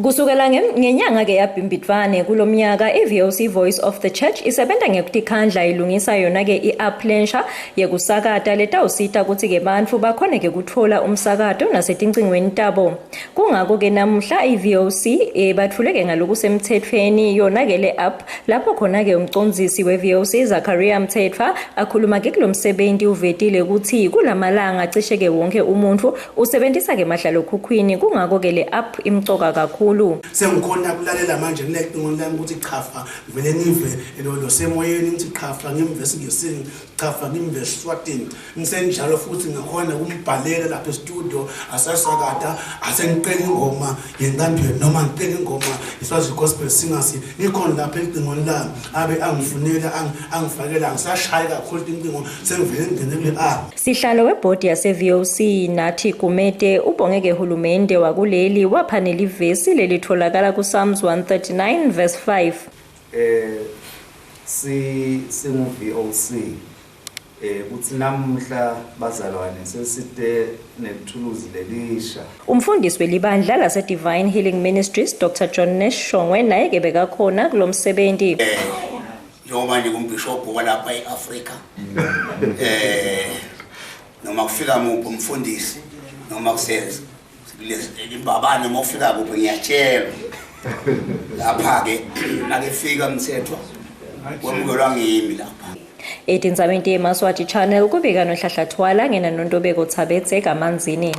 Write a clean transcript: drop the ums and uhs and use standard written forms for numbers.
Kusukela ngenyanga-ke yaBhimbidvwane kulomnyaka, i-VOC Voice of the Church isebenta ngekutikhandla ilungisa yona-ke i-app lensha yekusakata letawusita kutsi-ke bantfu bakhone-ke kutfola umsakato nasetincingweni tabo. Kungako-ke namuhla i-VOC eh, batfuleke ngalokusemtsetfweni yona-ke le app lapho khona-ke umcondzisi we-VOC Zachariah Mthethwa akhuluma-ke kulomsebenti uvetile kutsi kulamalanga cishe-ke wonke umuntfu Usebentisa-ke mahlalokhukhwini kungako-ke le app imcoka kakhulu. Sengikhona kulalela manje ngilecingweni lami ukuthi chafa ngivele ngive lo semoyeni ngithi chafa ngimve esiNgisini chafa ngimve esiSwatini ngisenjalo futhi ngikhona kumbhalela lapha estudio asasakata asengicela ingoma yenkambeni noma ngicela ingoma iSwazi Gospel Singers ngikhona lapha ecingweni lami abe angifunela angifakela angisashayi kakhulu incingo sengivele ngingene kule app. Sihlalo webhodi yase-VOC Nathi Gumede ubonge-ke hulumende wakuleli wapha nelivesi lelitholakala ku-Psalms 139 verse 5. Eh si singu VOC eh kuthi namuhla bazalwane sesite nethuluzi lelisha. Umfundisi welibandla lase-Divine Healing Ministries Dr John Nash Shongwe naye-ke bekakhona kulomsebenzi. Eh njengoba nje ngumbhishobhu walapha e-Afrika eh noma kufika muphi umfundisi noma kusenza imbabane noma ufika kuphi ngiyatshelwa lapha-ke nakefika mthethwa wemukelwa ngimi lapha. Etindzabeni teMaswati Channel kubika Nohlahla Thwala ngena Nontobeko Tsabetse kaManzini.